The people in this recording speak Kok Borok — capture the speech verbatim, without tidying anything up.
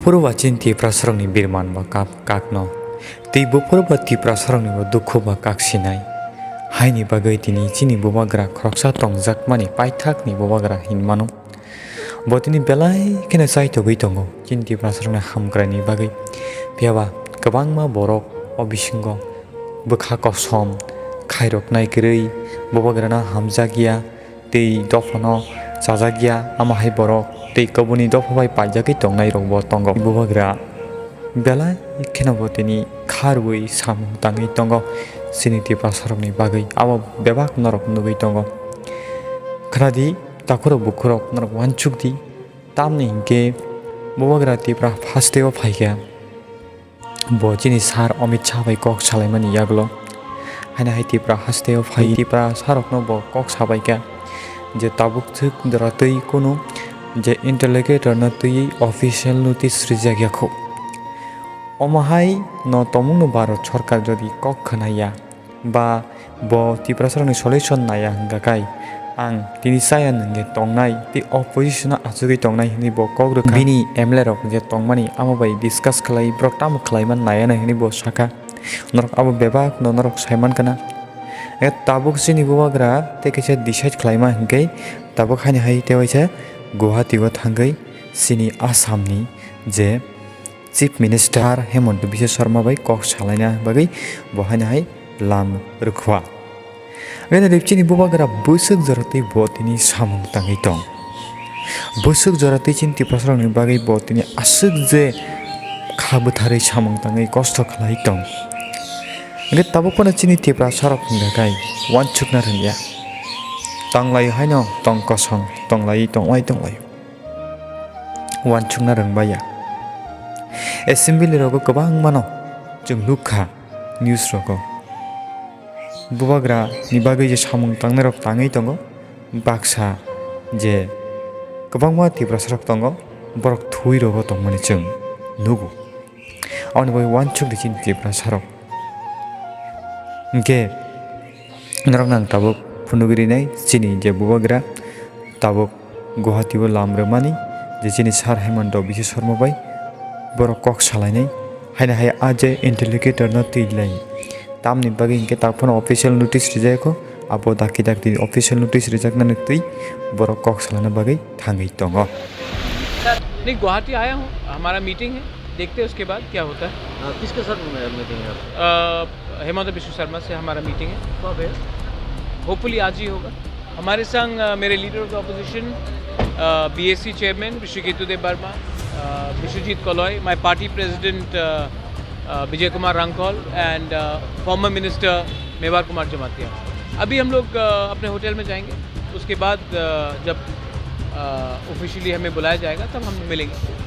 Phuru ba chini Tiprasarokni birman ba kap kakno, tei buphuru ba Tiprasarokni bo dukhu ba kak sinai. Haini bagwi tini chini bubagra khoroksa tongjakmani paithakni bubagra hinmano. Bo tini belai kheno chaitogwi tongo chini Tiprasarokni hamkraini bagwi. Phiya ba kwbangma borok o bisingo bwkha kosom khairoknai kwrwi bubagrano hamjakya, tei dophano chajakya, amo hai borok tei kubuni dopha bai paijagwi tongnairok bo tongo. Bubagra belai kheno bo tini kha rwui samung tangwi tongo chini Tiprasarokni bagwi, abo bebak norok nugwi tongo. Khwnadi, takhurok bukhurok norok uansukdi, tamni hinkhe bubagra Tipra hasteo phaikha. Bo chini sir Amit Shah bai kok salaimani yagulo. Haino hai Tipra hasteo phai Tipra sirokno bo kok sabaikha je tabuk thwk jora twi kunu je interlocutor no twiwi official notice rijak ya kho. Omo hai no tomungno Bharat sorkar jodi kok khwnaya ba bo Tiprasarokni solution naya hwnkha khai, ang tini chaya nwngkhe tongnai tei opposition o achugwi tongnai hwnwi bo kok rwkha. Bini M L A rok je tongmani amo bai discuss khlai, borok tamo khlaiman naya nai hwnwi bo sakha. Norok abo bebak no norok saiman kana. E tabuk chini bubagra tei kaisa decide khlaima hwnkhe tabuk haini hai tei waisa Guwahati o thangwi chini Assam ni je Chief Minister Hemanta Biswa Sarma bai kok salaina bagwi bo haino hai lam rwkha. Haino chini bubagra bwswk jora twi bo tini samung tangwi tong. Bwswk jora twi chini Tiprasarokni bagwi bo tini aswk je kha bwtharwi samung tangwi kosto khlai tong. Hwnkhe tabuk phano chini Tiprasarok hwnkha khai uansukna rwngya. Tonglaio haino tong kosong, tonglaio, tonglai, tonglaio. Uansukna rwngbai ya. Assembly rogo kwbangmano chwng nukha news rogo. Bubagra ni bagwi je samung tangnai rok tangwi tongo, baksa je kwbangma Tiprasa rok tongo, borok thwi rogo tongmani chwng nugo. Aboni bagwi uansuk di chini Tiprasa rok. Hwnkhe norokno ang tabuk phunugwi rinai chini je bubagra tabuk Guwahati o lam rwmani je chini sir Hemanta Biswa Sarma bai borok kok salainai, haino hai a je interlocutor no twi lai. Tamni bagwi hinkhe tak phano official notice rijak kho, abo dakti dakti official notice rijaknani twi borok kok salaina bagwi thangwi tongo. Sir, नहीं, गुवाहाटी आया हूँ, हमारा मीटिंग है, देखते हैं उसके बाद क्या होता है। हाँ, किसके साथ मीटिंग है आपकी? अ, हेमंत बिश्व शर्मा से हमारा मीटिंग है। कब है? होपफुली आज ही होगा। हमारे संग, अ, मेरे leader of the opposition, uh, BAC chairman Bishwaketu Deb Barma, uh, Bishwajit Kalai, my party president, uh, uh, Bijay Kumar Rangkhal and, uh, former minister Mevar Kumar Jamatia. अभी हम लोग, अ, अपने होटल में जाएंगे, उसके बाद, अ, जब, अ, ऑफिशियली हमें बुलाया जाएगा तब हम मिलेंगे।